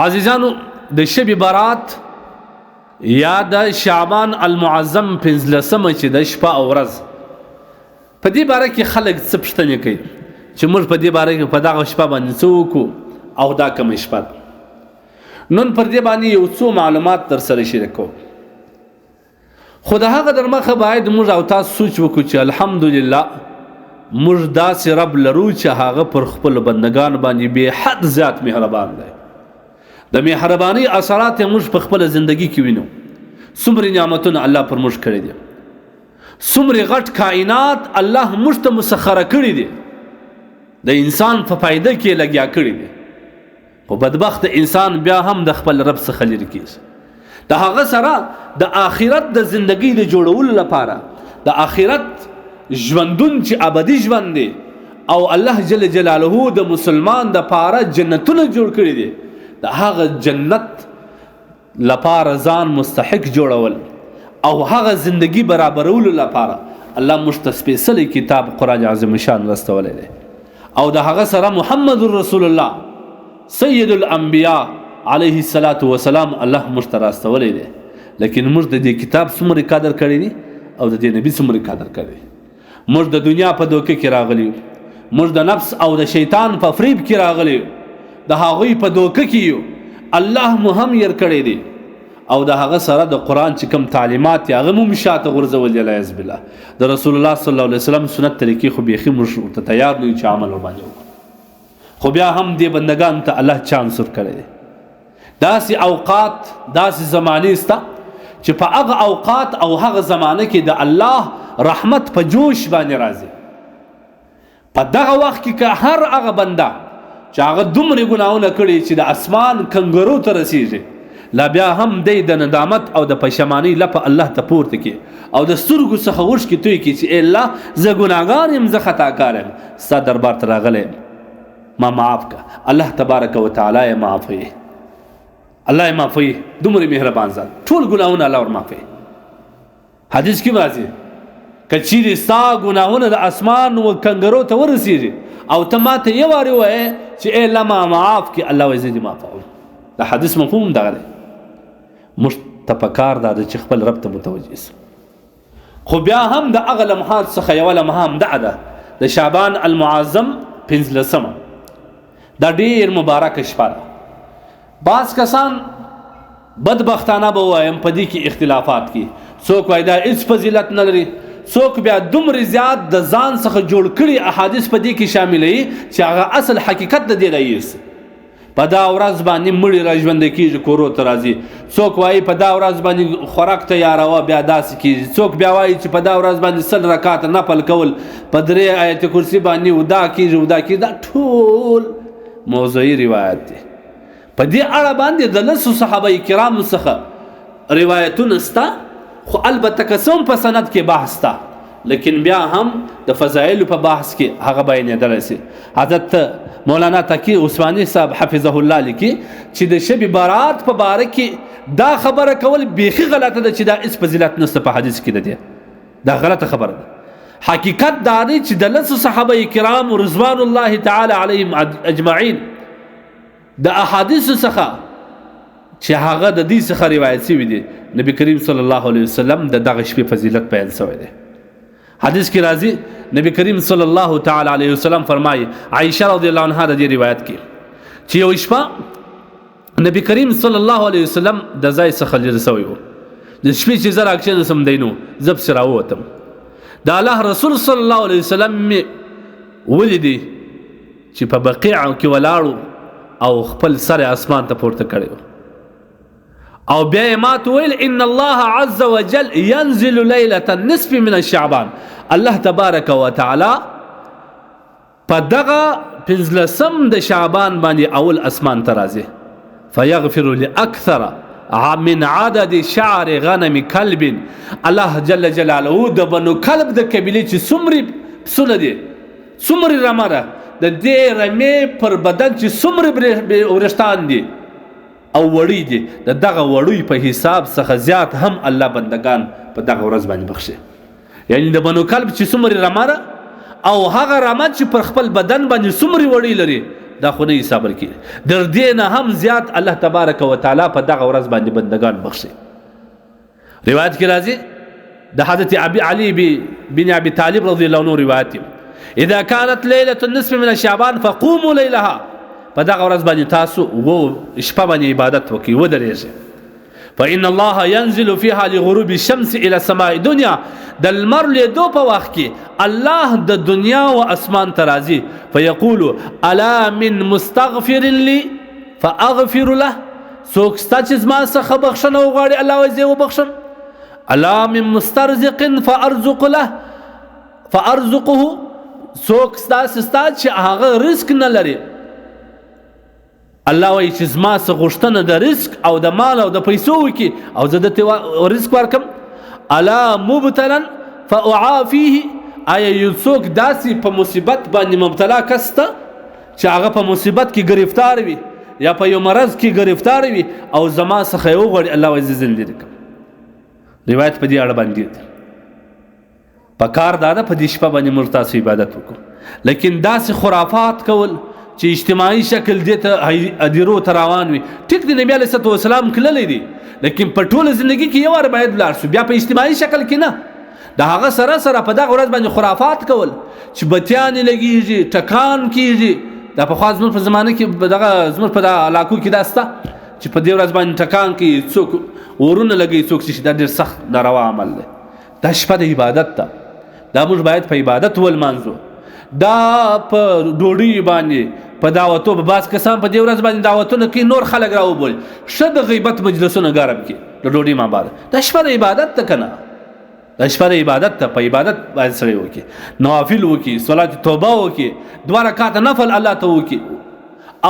عزیزانو، د شب برات یا د شعبان المعظم 15مه چې د شپه او ورځ، په دې باره کې خلک څه پوښتنې کوي چې موږ په دې باره کې په دغه شپه باندې څه وکړو او دا کومه شپه ده. نن پر دې باندې یو څو معلومات در سره شریکوم، خو د هغه در مخه باید موږ او تاسو سوچ وکړو چې الحمدلله موږ داسې رب لرو چې هغه پر خپلو بندګانو باندې بې حد زیات مهربان دی. د مهربانۍ اثرات یې موږ په خپله زندګي کې وینو. څومره نعمتونه الله پر موږ کړي دي، څومره غټ کائنات الله موږ ته مسخره کړي دي، د انسان په فایده کې لګیا کړي دي. خو بدبخت انسان بیا هم د خپل رب څخه لرې کېږي. د هغه سره د آخرت د زندګۍ د جوړولو لپاره، د آخرت ژوندون چې ابدي ژوند دی او الله جل جلاله د مسلمان د پاره جنتونه جوړ کړي دي، د هغه جنت لپاره ځان مستحق جوړول او هغه زندگی برابرولو لپاره الله موږ ته سپېڅلی کتاب قرآن عظیم شان راستولی دی. او د هغه سره محمد رسول الله سید الانبیاء علیه الصلاة والسلام الله موږ ته راستولی دی. لیکن موږ د دې کتاب څومره قدر کړی دی او د دې نبي څومره قدر کړی دی. موږ د دنیا په دوکه کې راغلي یو، موږ د نفس او د شیطان په فریب کې راغلي یو، د هغوی په دوکه کې یو. الله مو هم ير کړی دی او د هغه سره د قرآن چې کوم تعلیمات دي هغه مو هم شاته غورځول دي، العیاذ بالله. د رسول الله صلی الله علیه وسلم سنت طریقې خو بیخي موږ ورته تیار نه یو چې عمل ورباندې وکړو. خو بیا هم دې بندګانو ته الله چانس ورکړی دی. داسې اوقات، داسې زمانې سته چې په هغه اوقات او هغه زمانه کې د الله رحمت په جوش باندې راځي. په دغه وخت کې که هر هغه بنده چې هغه دومره ګناهونه کړي چې د اسمان کنګرو ته رسیږي، لا بیا هم دی د ندامت او د پښیمانۍ لپه الله ته پورته کړي او د سترګو څخه اوښکې توی کړي چې ای الله، زه ګناهګار یم، زه خطاکار یم، ستا دربار ته راغلی یم، ما معاف کړه. الله تبارک وتعالی یې معافوي، الله یې معافوي. دومره مهربان ذات، ټول ګناهونه الله ور معافوي. حدیث کې راځي که چیرې ستا ګناهونه د اسمان و کنګرو ته ورسیږي او ته ما ته یو وارې ووایې چې ای الله ما معاف کړي، الله وایي زه دې معافوم. د حدیث مفهوم دغه دی. موږ ته په کار دا ده چې خپل رب ته متوجه سو. خو بیا هم د هغه لمحات څخه یوه لمحه هم دغه ده، د شعبان المعظم 15مه. دا ډېر مبارکه شپه ده. بعض کسان بدبختانه به وایم په دې کې اختلافات کی، څوک وایي دا هیڅ فضیلت نه لري، څوک بیا دومره زیات د ځان څخه جوړ کړي احادیث په دې کې شاملوي چې هغه اصل حقیقت د دې راایسي. په دا ورځ باندې مړي را ژوندی کېږي، کورو ته راځي. څوک وایي په دا ورځ باندې خوراک تیاروه، بیا داسې کېږي. څوک بیا وایي چې په دا ورځ باندې 100 رکعاته نفل کول، په 3 آیت کرسي باندې ودا کېږي، ودا کېږي. دا ټول موضوعي روایت دی. په دې اړه باندې د لسو صحابه کرامو څخه روایتونه سته، خو البته که څه هم په سند کې بحث سته، لیکن بیا هم د فضایلو په بحث کې هغه بیانېدلی سي. حضرت مولانا تقي عثماني صاحب حفظه الله لیکي چې د شب برات په باره کې دا خبره کول بیخي غلطه ده چې دا هیڅ فضیلت نشته په حدیث کې د دې، دا غلطه خبره ده. حقیقت دا دی چې د لسو صحابه کرام رضوان الله تعالی علیهم اجمعین د احادیثو څخه چې هغه د دې څخه روایت شوي دي، نبی کریم صلی الله علیه وسلم د دغه شپې فضیلت بیان شوی دی. حدیث کې راځي نبی کریم صلی الله تعالی علیه وسلم فرمایي، عایشه رضی الله عنها د دې روایت کې چې یو شپه نبی کریم صلی الله علیه وسلم د ځای څخه لرې شوی و، د شپې چې زه راکښېنستم دی نو زه پسې راووتم، د الله رسول صلی الله علیه وسلم مې ولیدی چې په بقیع کې ولاړو او خپل سر اسمان ته پورته کړی و، او بیا یې ماته وویل ان الله عز وجل ينزل ليلة النصف من الشعبان. الله تبارک وتعالی په دغه 15 د شعبان باندې اول اسمان ته راځي، فيغفر لأكثر من عدد شعر غنم کلب. الله جل جلاله د بنو کلب د قبیلې چې څومره پسونه دي، څومره رمه ده، د دې رمې پر بدن چې څومره وریښتان دي او وړۍ دي، د دغه وړۍ په حساب څخه زیات هم الله بندگان په دغه ورځ باندې بخښي. یعنی د بنو کلب چې څومره رمه ده او هغه رمه چې پر خپل بدن باندې څومره وړۍ لري، د دا خو نه حسابل کېږي. در دې نه هم زیات الله تبارک وتعالی په دغه ورځ باندې بندګان بخښي. روایت کې راځي د حضرت ابي علي بن ابي طالب رضی الله عنه روایت، اذا كانت ليلة النصف من شعبان فقوموا ليلها، په دغه ورځ باندې تاسو و شپه باندې عبادت وکړئ، ودرېږئ. فإن الله ينزل فيها لغروب الشمس إلى السماء دنيا، د لمر لیدو په وخت کې الله د دنیا و اسمان ته راځي، فیقول الا من مستغفر لي فأغفر له، څوک سته چې زما څخه بخښنه وغواړي الله وایي زه یې وبخښم، الا من مسترزق فأرزق له فأرزقه، څوک داسې سته چې هغه رزق نه لري، الله وایي چې زما څه غوښتنه د رزق او د مال او د پیسو وکړي او زه ده ته رزق ورکم، الا مبتلا فأعافيه، آیا یو څوک داسې په مصیبت باندې مبتلا کس ته چې هغه په مصیبت کې ګرفتار وي یا په یو مرض کې ګرفتار وي او زما څخه یې وغواړي، الله وایي زه زه لرې کړم. روایت په دې اړه باندې دی. په کار دا ده په دې شپه باندې موږ تاسو عبادت وکړو، لیکن داسې خرافات کول چې اجتماعي شکل دې ته ادیرو ته روان وي، ټیک دی نبي علیه الصلات والسلام کللی دی، لیکن په ټوله زندګي کې یو وار باید لاړ شو، بیا په اجتماعي شکل کې نه. د هغه سره سره په دغه ورځ باندې خرافات کول چې بتیانې لګېږي، ټکان کېږي. دا پخوا زموږ په زمانه کې دغه زموږ په علاقو کې دا سته چې په دې ورځ باندې ټکان کوي، څوک اورونه لګوي، څوک څه شي. دا ډېر سخت ناروا عمل دی. دا شپه د عبادت ده، دا موږ باید په عبادت ولمانځو. دا په ډوډۍ باندې په دعوتو، په بعض کسان په دې ورځ باندې دعوتونه کوي، نور خلک راوبولي، ښه د غیبت مجلسونه ګرم کړي د ډوډۍ ما بعد. دا شپه د عبادت ده که نه؟ دا شپه د عبادت ده، په عبادت باید سړی وکړي، نوافل وکړي، صلات توبه وکړي، دوه رکعته نفل الله ته وکړي،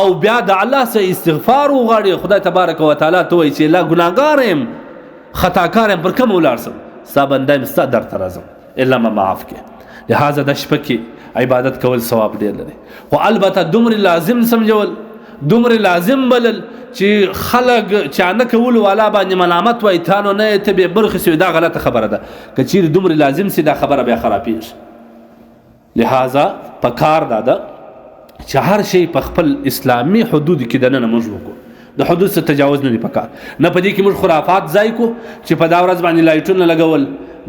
او بیا د الله څخه استغفار وغواړي. خدای تبارک وتعالی ته وایي چې الله ګناهګار یم، خطاکار یم، پر کوم ولاړ سم، ستا بنده یم، ستا در ته راځم، الا ما معاف کړې. لهذا د شپه کې عبادت کول ثواب ډېر لري، خو البته دومره لازم سمجول، دومره لازم بلل چې خلک چا نه کولو والا باندې ملامت وایي تا نو نه ته بې برخې سوې، دا غلطه خبره ده. که چیرې دومره لازم سي دا خبره بیا خرابېږي. لهذا په کار دا ده چې هر شی په خپل اسلامي حدود کې دننه موږ وکړو، د حدود څخه تجاوز نه دی پکار. نه په دې کې موږ خرافات ځای کو چې په دا ورځ باندې لایټونه لګول،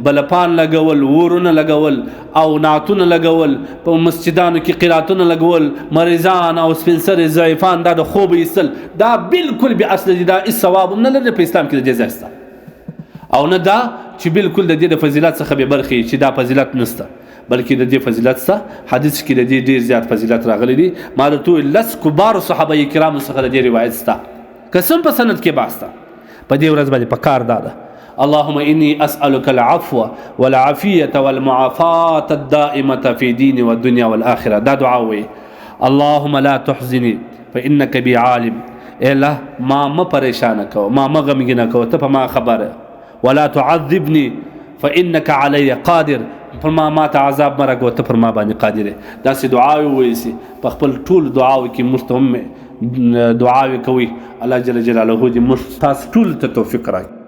بلپان لګول، ورونه لګول او نعتونه لګول، په مسجدانو کې قراتونه لګول، مریضان او سپین سرې ضعیفان دا د خوب ایستل، دا بالکل بې اصله دي، دا هېڅ ثواب هم نه لري په اسلام کې د دې ځای شته. او نه دا چې بالکل د دې د فضیلت څخه بې برخې چې دا فضیلت نشته، بلکې د دې فضیلت شته. حدیث کې د دې ډېر زیات فضیلت راغلی دی. ما درته وویل لس کبارو صحابه کرامو څخه د دې روایت شته، که څه هم په سند کې بحث ده. په دې ورځ باندې په کار دا ده، اللهم إني أسألك العفو والعافية والمعافاة الدائمة في ديني والدنيا والآخرة. دا دعا وي. اللهم لا تحزني فإنك بي عالم، الله ما ما پریشان کو، ما ما غمگین کو، ته په ما خبره. ولا تعذبني فإنك علي قادر، پر ما ما ته عذاب مه راکوه، ته پر ما باندې قادر یې. داسې دعاوې وویل سي، په خپل ټول دعاوو کې موږ ته هم دعاوې کوئ. الله جل جلاله دې موږ تاسو ټول ته توفیق راکړي.